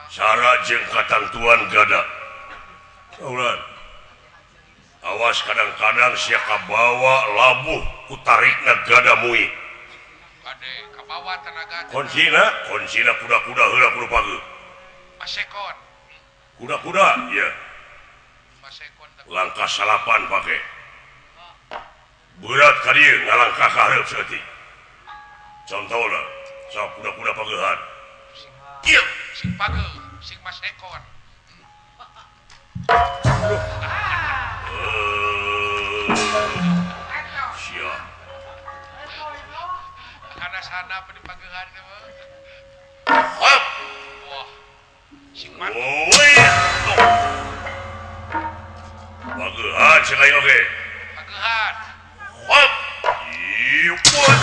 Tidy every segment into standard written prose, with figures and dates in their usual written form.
Syarat jeung katantuan gada. Saulan. Awas kadang-kadang sia kabawa labuh ku tarikna gada mui. Kade kabawa tenaga. Kuncina, kuncina kuda-kuda heula kudu pageuh. Pasekon. Kuda-kuda, ieu. Pasekon. Langkah salapan pake. Berat ka dieu ngalangkah ka hareup saeutik. Contohna, sok kuda-kuda pageuhan. Ieu sing pageuh, sing masekon. Siap. Kana sana apa dipageuhan teh mah. Hop. Wah. Sing mantep. Pageuhan sing aing oge. Pageuhan. Hop. Ieu pun.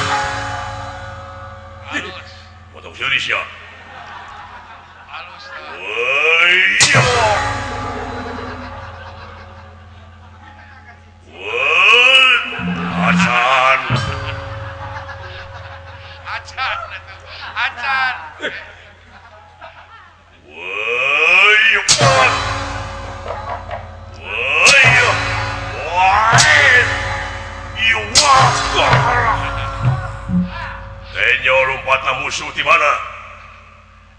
Halus. Potong seuri sia. Halus. Woi. Acan. Acan atuh. Acan. Woi. Woi. Woi. Tenyo lompatna musuh di mana?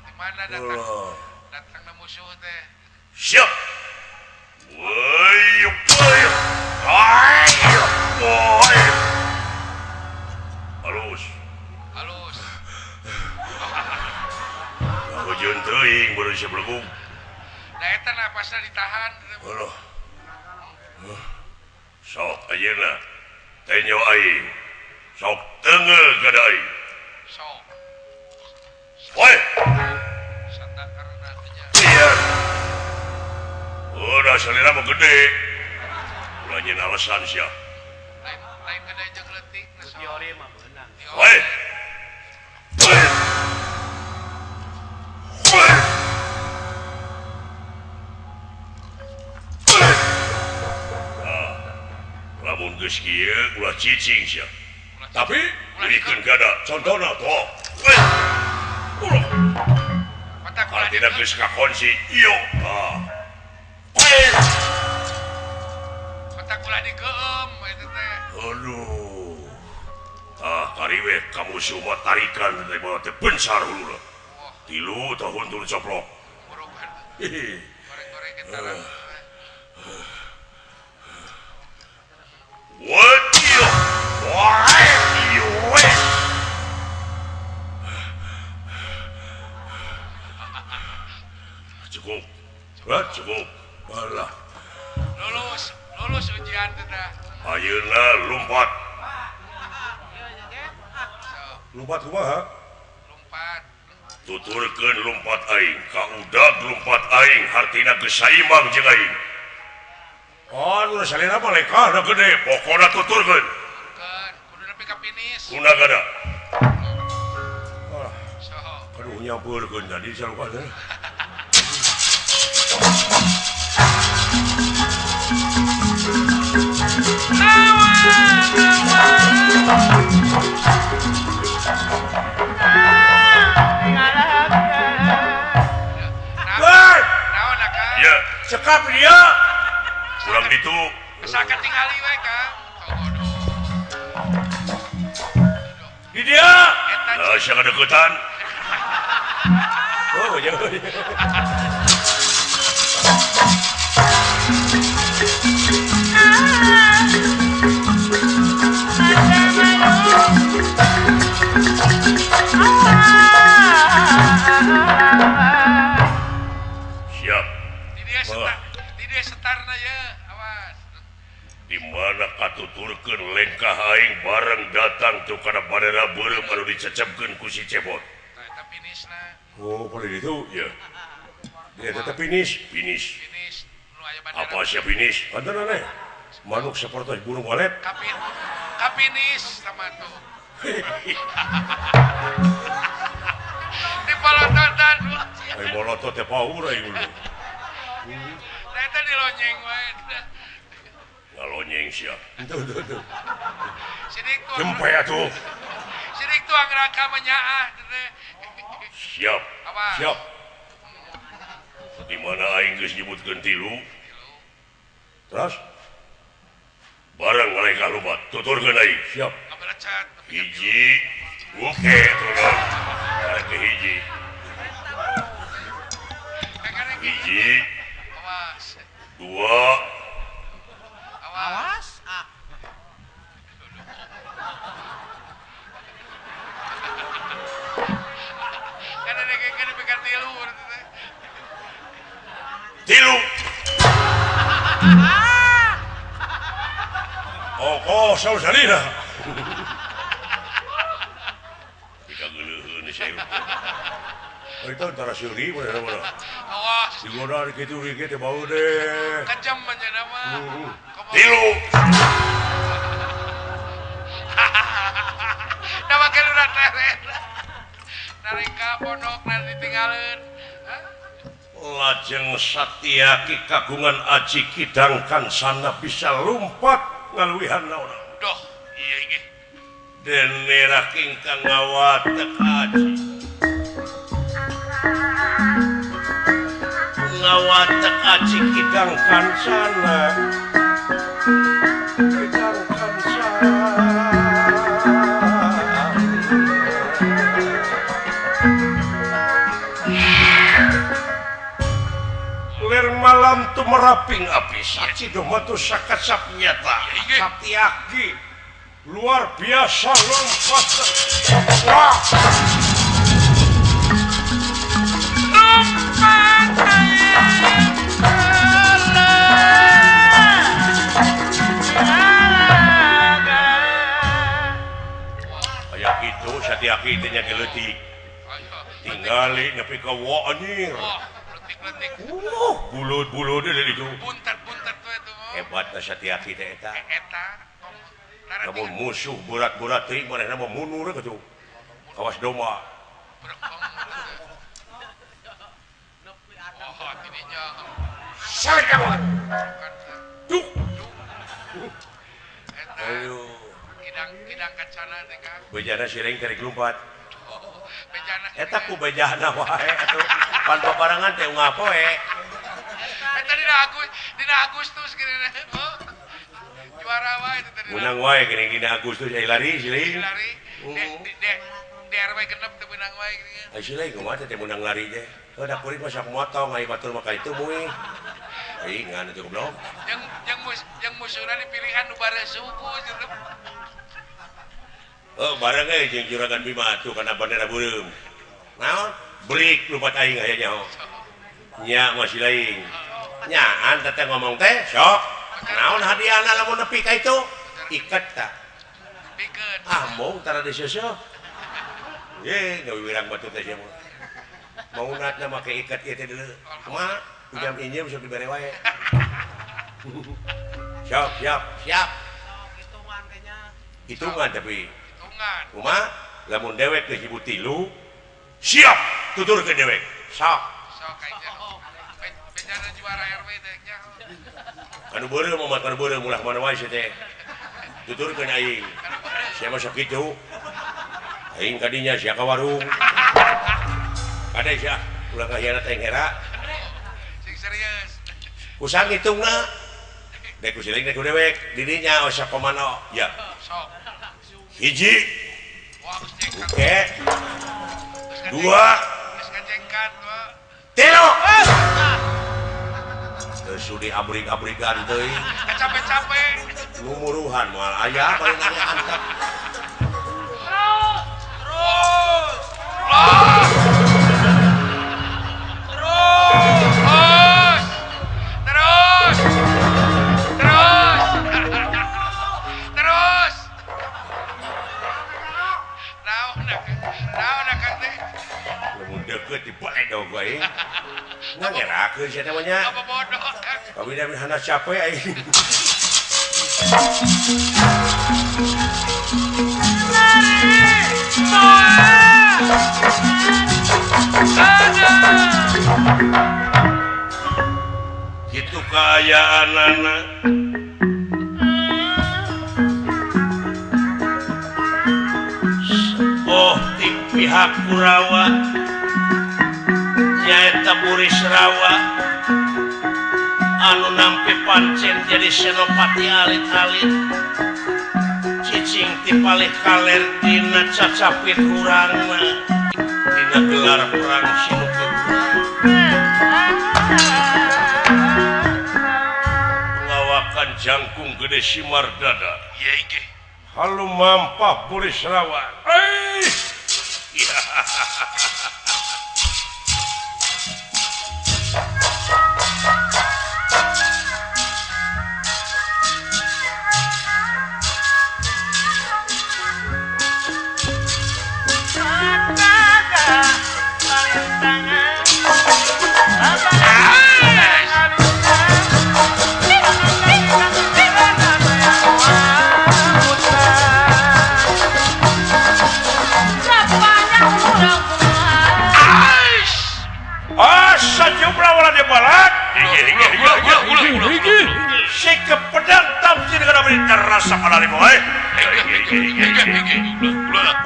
Di mana datang? Datangna musuh teh. Siap. Woi. Woi. Woi. Halus. Halus. Hujan teuing baru sia belegung. Da eta napasna ditahan. Aduh. Sok ayeuna tenyo aing. Sok teunggeul gada aing. Sok. Woi. Satakarna teh nya. Iya. Udah salira mah gede. Ulah nyeun alasan sia. Lain gede jeung leutik na sok. Teori mah beunang. Woi. Woi. Woi. Ah, lamun geus kieu ulah cicing sia. Tapi beuikeun gada contona toh. Woi. Ulah. Artina geus kakunci. Ieu. Ah. Woi. Matak ulah dikeum eta teh. Aduh. Ah, kariwe kamu semua tarikan teh bawa teh bencar huluna. 3 tahun turun coplok. Goreng-goreng eta lah. What you? Why you? Cukup. Cukup. Alah. Lulus, lulus ujian teh tah. Ayeuna lompat. Lompat kumaha? Lompat. Tuturkeun lompat aing, ka udag lompat aing hartina geus saimbang jeung aing. Aduh, salira mah lekahna gede, pokona tuturkeun. Tuturkeun, kudu nepi ka finish. Kuna gada. Ah. Aduh, nyampeurkeun tadi salukan teh. Ya, cekap dia. Kurang ditu. Asa katingali we, Kang. Di dia. Lah sia kadeukeutan. Oh, ya. Siap. Di mana katuturkeun lengkah aing bareng datang tuh kana badana beureum anu dicecepkeun ku si Cebot. Eta finisna. Oh, boleh itu ya. Dia tetap finish, finish. Finish. Nu aya bandera. Apa sia finish? Pantenan eh. Manuk sapertos burung walet. Kapinis sama tuh. Di polototan. Ai molotot teh paur ai dulu. Nah eta dilonyeng wae. Ngalonyeng sia. Tuh tuh tuh. Sidik tuh. Jempe atuh. Sidik tuang rangka menyaah. Siap. Siap. Di mana aing geus nyebutkeun tilu? Terus barang mereka lupa tuturkeun aing. Siap. Hiji. Oke, turun. Karek hiji. Hiji. Dua. Awas. Tilu. Oh, oh, saudara. Dikageuleuheun saya. Itu antara seuri mana-mana. Awas. Digoda kitu kitu teh bau deh. Kejam manjana mah. Tilu. Da make udah teret. Nareka pondok nanti tinggalin. Lajeng Satyaki kagungan aji kidang kansana bisa lumpat ngaluwihan naon. Doh, iya nggih. Dene rakingkang ngawatek aji. Ngawatek aji kidang kansana. Kidang kansana. Malam tu meraping api saksi domba tu sakacap nyata Satyaki luar biasa lompat. Wah. Lompat kayak gitu Satyaki teh nya geleutik tinggali nepi ka wa anjir. Bulut-bulut deh itu. Buntet-buntet tuh itu. Hebatna Satyaki teh eta. Eta. Lamun musuh berat-berat teuing manehna mah mundur kitu. Kawas domba. Oh, tidinya. Sarkawan. Duk. Ayo. Kidang-kidang kacana teh Kang. Bejana siring tarik lumpat. Bejana. Eta ku bejana wae atuh. Pan babarengan teh unggal poe. Eta dina Agustus geuning. Juara wae itu tadi. Menang wae geuning dina Agustus ai lari siling. Lari. Di RW genep teh menang wae geuning. Ai siling kumaha teh menang lari teh. Heuh da kuring mah sok motong ai batur mah ka itu mui. Ai ngan itu goblok. Jeung musuhna dipilihan nu baresuku cenah. Oh, bareng euy jeung Juragan Bima atuh kana bandera beureum. Naon? Brik lumpat aing aya nyaho. Nya masih lain. Nyaan teteh ngomong teh sok. Naon hadiahna lamun nepi ka itu? Iket tah. Iket. Ah, mong tara diseuseuk. Ye, gawe wirang batu teh sia mah. Maunatna make iket ieu teh deuleu. Kumaha? Jam injem sok dibere wae. Siap, siap, siap. Hitungan kayaknya. Hitungan tapi. Kumaha? Lamun dewek geus nyebut tilu, siap tuturkeun dewek. Sok. Sok aja. Bejana juara RW teh nya. Kanu beureum mah kanu beureum ulah mana wae sia teh. Tuturkeun aing. Sia mah sok kitu. Aing ka dinya sia ka warung. Kade sia ulah ngahianat aing hera. Sing serius. Kusang hitungna. Dek ku siling dek ku dewek di dinya osok komano. Ya. Sok. Hiji. Oke. Dua. Tilu. Sudi abrik-abrikan teuing. Capek-capek. Ngumuruhan moal aya paling aya antep. Terus. Terus. Terus. Terus. Terus. Naon naon teh? Lamun deukeut dibae aing. Ngangerakeun sia teh mah nya. Apa bodoh Kang. Kawin hana capek aing. Itu kaayaan anak. Oh ti pihak Kurawa nyaeta Burisrawa anu nampi pancen jadi senopati alit-alit cicing ti palih kaler dina cacapit hurangna dina gelar perang Sinukut. Pengawakan jangkung gede simar dada. Halu mampah Burisrawa.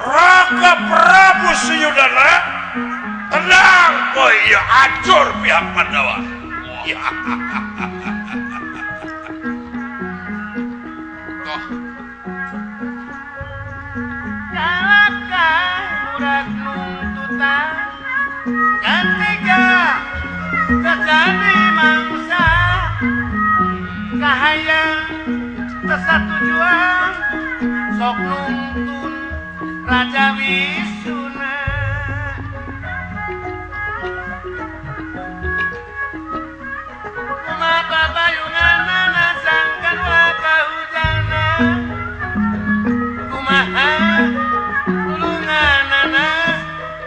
Raka Prabu Suyudana tenang, oh iya acur pihak Pandawa. Calaka budak nuntutan ketiga terjadi mangsa kahayang tersatujuan sok nuntun Raja Wisuna. Mata bayunganana sangkan waka hujana kumaha tulunganana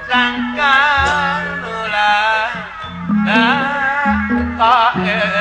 sangkan ulah kaedana.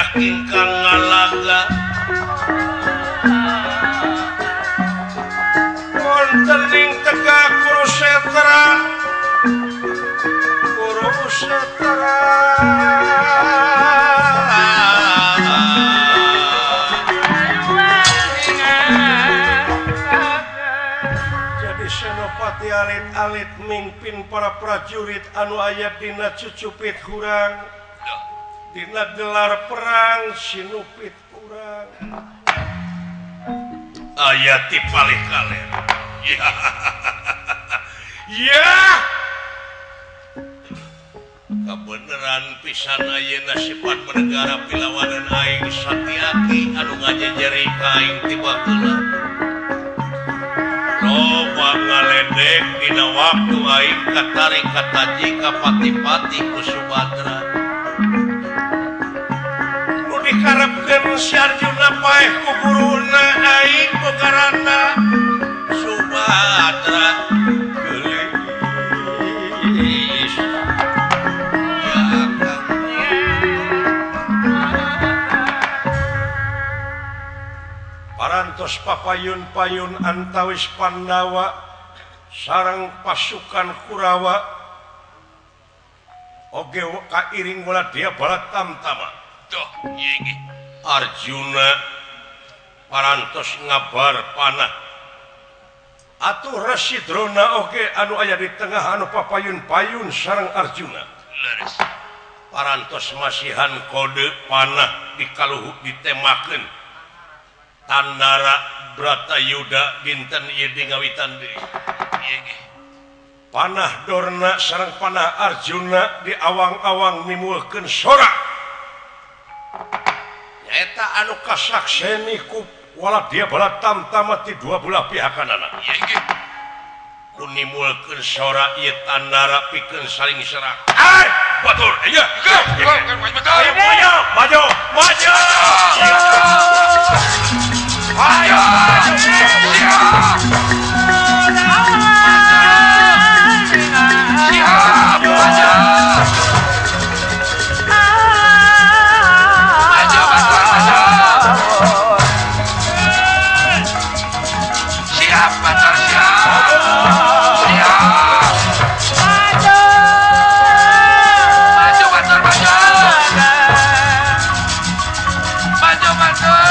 Banyak ingkang ngalaga wonten ing tegak Kurusetra Kurusetra jadi Senopati alit-alit mimpin para prajurit anu aya dina cucupit hurang dina gelar perang sinupit kurang aya ti palih kaler ya ya kabeneran pisan ayeuna sifat bernegara pilawanan aing Satyaki anu ngajejeri ka aing ti baheula loba ngaledek dina waktu aing katarik kataji ka pati-pati ku Subadra nu dikarepkeun si Arjuna paeh ku guruna aing bogarana Subadra geulis ya Kang parantos papayun-payun antawis Pandawa sareng pasukan Kurawa oge kairing bola dia bala tamtama. Arjuna parantos ngabar panah atuh Resi Drona oge anu aya di tengah anu papayun-payun sareng Arjuna. Leres. Parantos masihan kode panah dikaluhu ditemakeun tandara Bratayuda dinten ieu di ngawitan deui. Panah Dorna sareng panah Arjuna di awang-awang nimulkeun sorak. Nyaeta anu kasakseni ku wala dia bala tamtama ti dua belah pihakanana. Ku nimulkeun sorak ieu tandara pikeun saling serang. Ai, batur, iya. Ayo, maju, maju. Ayo, siap, maju. Maju, batur, maju. Siap, batur, siap. Siap. Maju. Maju, batur, maju. Maju, batur.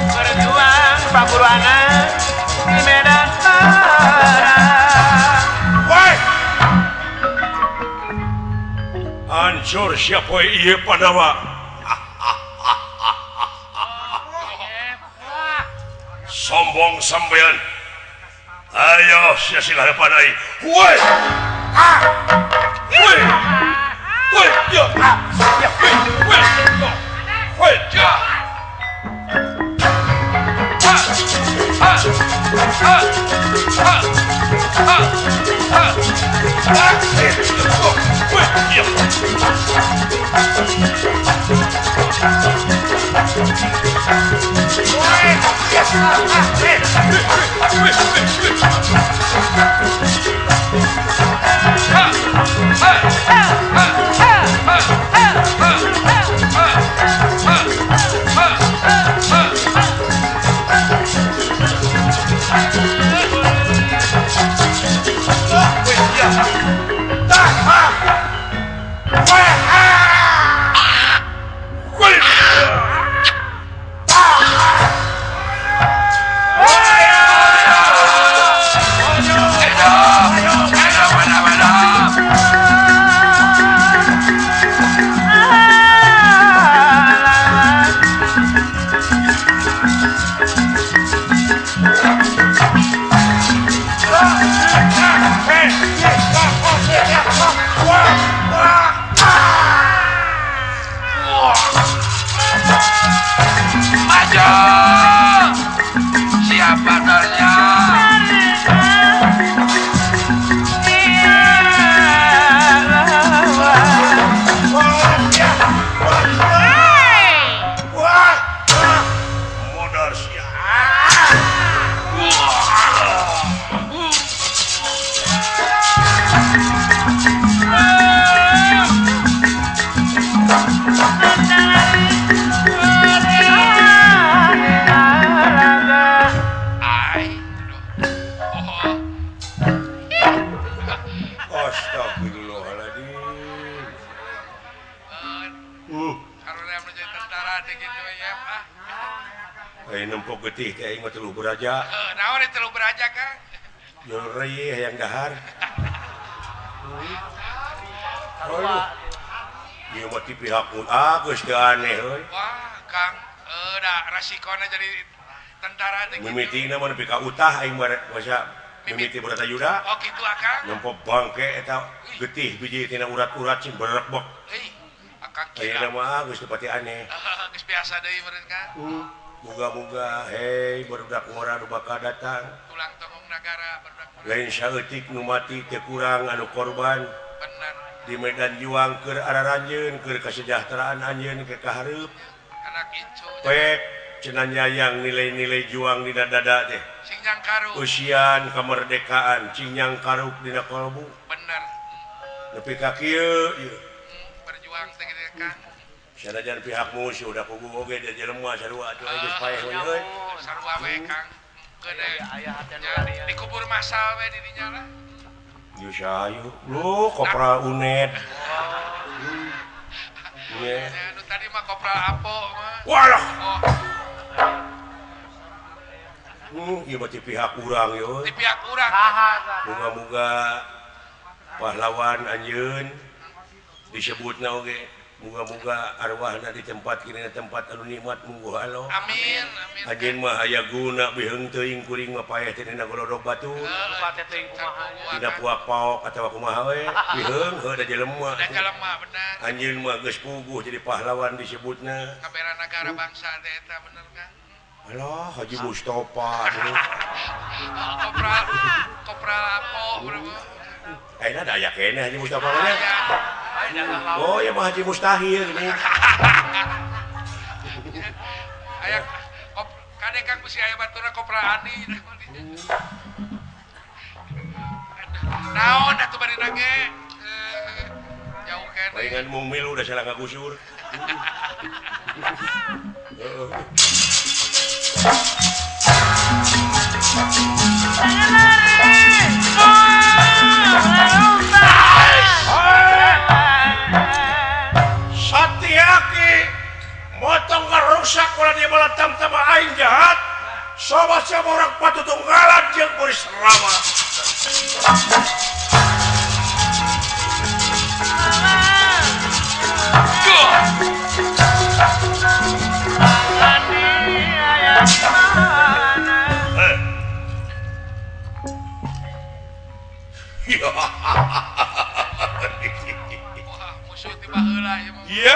Berjuang paburuana di medan perang. Woi, hancur siapa ieu Pandawa? Sombong sampean. Ayo sia sing harapan aing. Woi. Ah. Woi. Woi, yo. Ah. Ya, woi. Woi. Woi, ja. Ha. Ha. Ha. Ha. Ha. Ha. Ha. Woi, yo. Woi. Ha. Tentara teh kitu ya, ah. Aing nempok getih teh aing mah telu beraja. Heuh, naon telu beraja, Kang? Jol reyeh hayang dahar. Aduh. Ieu mah ti pihak ah geus teu aneh euy. Wah, Kang, heuh da rasikona jadi tentara teh kitu. Mimitina mah nepi ka utah aing mah masa mimiti Bratayuda. Oh kitu akang. Nempo bangke eta getih biji tina urat-urat cing berekbek. Heuh, akang kira. Ayeuna mah geus teu pati aneh. Geus biasa deui meureun Kang. Moga-moga hei barudak ngora nu bakal datang. Tulang tongong nagara barudak ngora. Lain saeutik nu mati teu kurang anu korban. Bener. Di medan juang keur araranjeun keur kasejahteraan anjeun ke kahareup. Anak incu. Pek cenah nyayang nilai-nilai juang dina dada teh. Cing nyangkaruk. Usian kemerdekaan cing nyangkaruk dina kalbu. Bener. Nepi ka kieu ieu. Berjuang teh kitu Kang. Sanajan pihak musuh da kugu oge da jelema sarua atuh geus paeh we euy. Sarua we Kang. Keun dikubur massal we di dinya lah. Ieu sayu. Lu kopral UNED. Nya. Anu tadi mah kopral Apo mah. Walah. Ieu mah ti pihak urang ieu. Ti pihak urang. Moga-moga pahlawan anjeun disebutna oge. Moga-moga arwahna di tempat kini tempat anu nikmat mungguh alo. Amin amin. Anjeun mah aya guna biheung teuing kuring mah paeh teh dina golodog batu. Dina puak paok atawa kumaha we biheung heuh da jelema. Da jelema bener. Anjeun mah geus puguh jadi pahlawan disebutna. Kabera nagara bangsa teh eta bener Kang. Alah Haji Mustofa. Kopral kopral Apo berapa? Ayeuna da aya keneh Haji Mustofa mah. Oh ya mah Haji Mustahil ini. Aya kade Kang bisi aya baturna kopral Andi. Naon atuh bari nage? Jauh keneh. Palingan mung milu da salah ngagusur. Heeh. Satyaki motong ngerusak ulah dia malah tam-tama aing jahat sobat-sobat orang patutunggalan jeung kuris rama. Ya,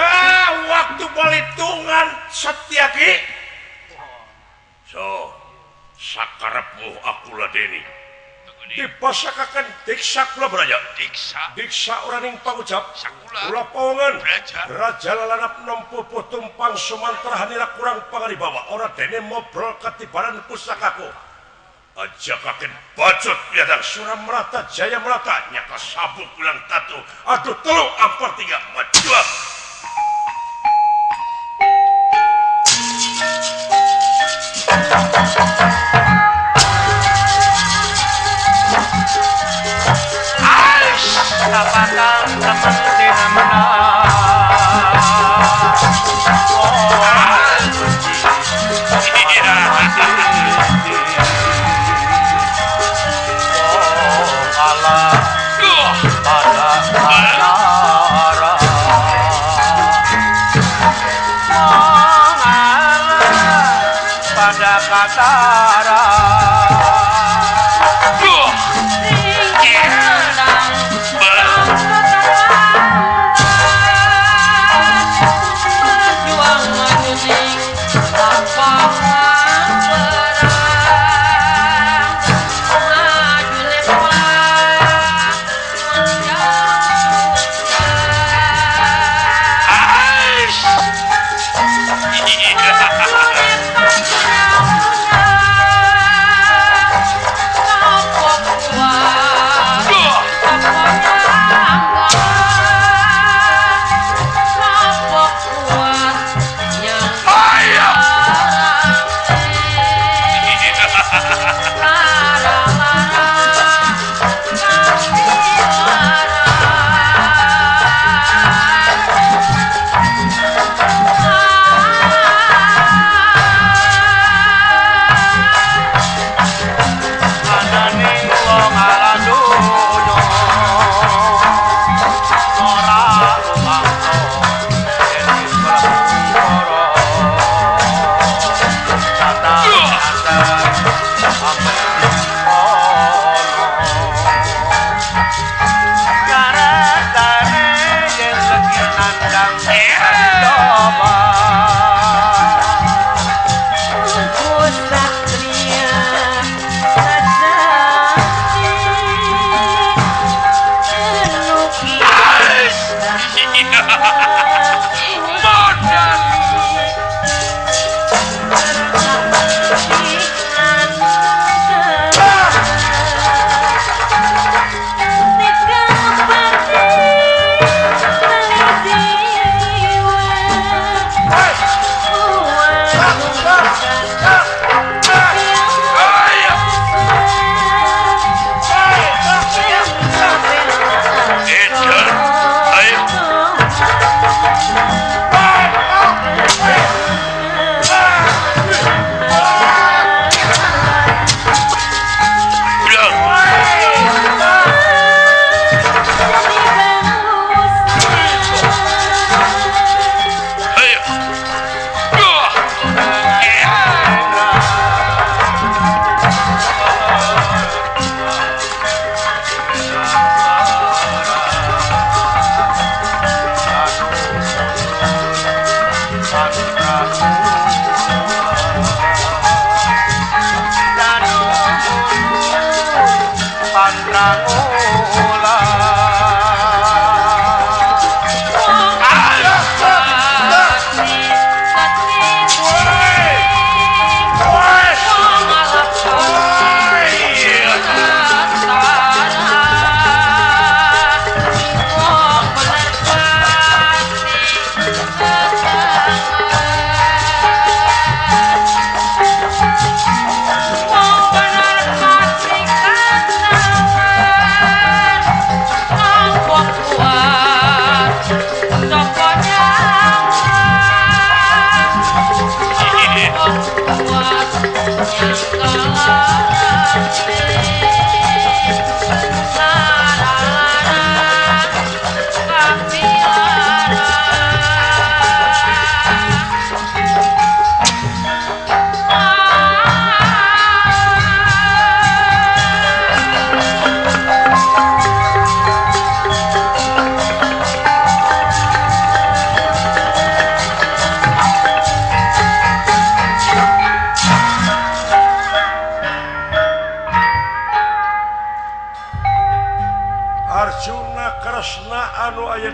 waktu balitungan Satyaki. So, sakarepmu aku ladeni. Dipasakakan diksa kula beraja. Diksa. Diksa uraning pangucap. Kula pawangan. Raja lalanap nempupuh tumpang sumantra hanira kurang pangaribawa. Ora dene mobrol katibaran pusakaku. Aja kaken bacot biadang Suramerata Jaya Merata nyaka sabuk ulang tatu aduh telu ampar tiga maju. Sapatan teman tidak menang. Pada katara.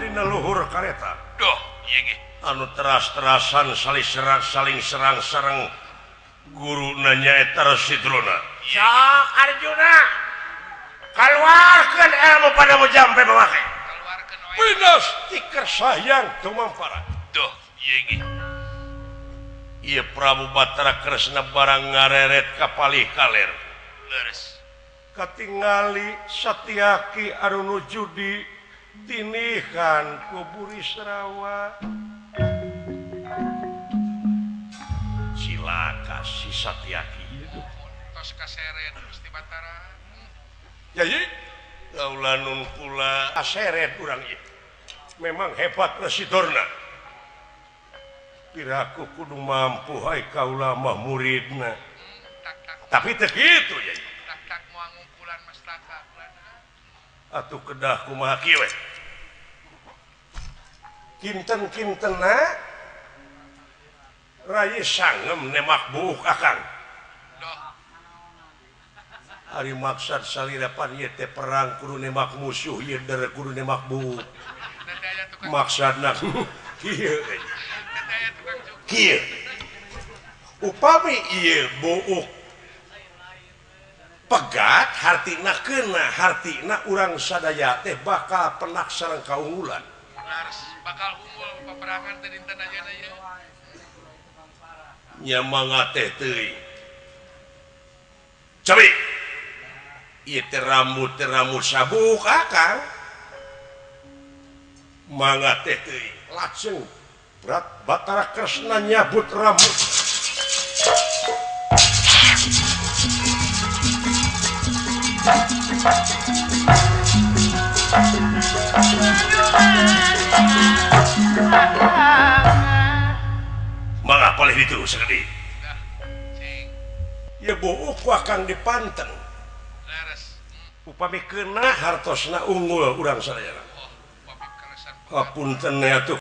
aya dina luhur kareta. Duh, ieu ge. Anu teras-terasan saling serang sareng guruna nyaeta Resi Drona. Sok Arjuna, kaluarkeun ilmu padamu jampe mamake. Kaluarkeun wae. Winas tikar sayang tumampara. Duh, ieu ge. Ieu Prabu Batara Kresna barang ngareret ka palih kaler. Leres. Katingali Satyaki anu nuju di tinihan ku Burisrawa. Cilaka si Satyaki itu. Tos kaseret Gusti Batara. Yai, kaula nun kula kaseret urang ieu. Memang hebat Resi Dorna. Piraku kudu mampu hai kaula mah muridna. Tapi teu kitu yai. Atuh kedah kumaha kieu we. Kinten-kintenna Rai sangem nemak buuk akang. Ari maksad salira pan ieu teh perang kudu nemak musuh ieu der kudu nemak buuk. Maksudna kieu. Kieu. Upami ieu buuk pegat hartina kena hartina urang sadaya teh bakal penak sareng kaunggulan. Bakal unggul peperangan teh dinten ayeuna ieu. Nya mangga teh teuing. Cobi. Ieu teh rambut sabuk akang. Mangga teh teuing. Lajeng berat Batara Kresna nyabut rambut. Mangga palih ditu sakedik. Ya buuk ku akang dipanteng. Upami kena hartosna unggul urang sadayana. Hapunten atuh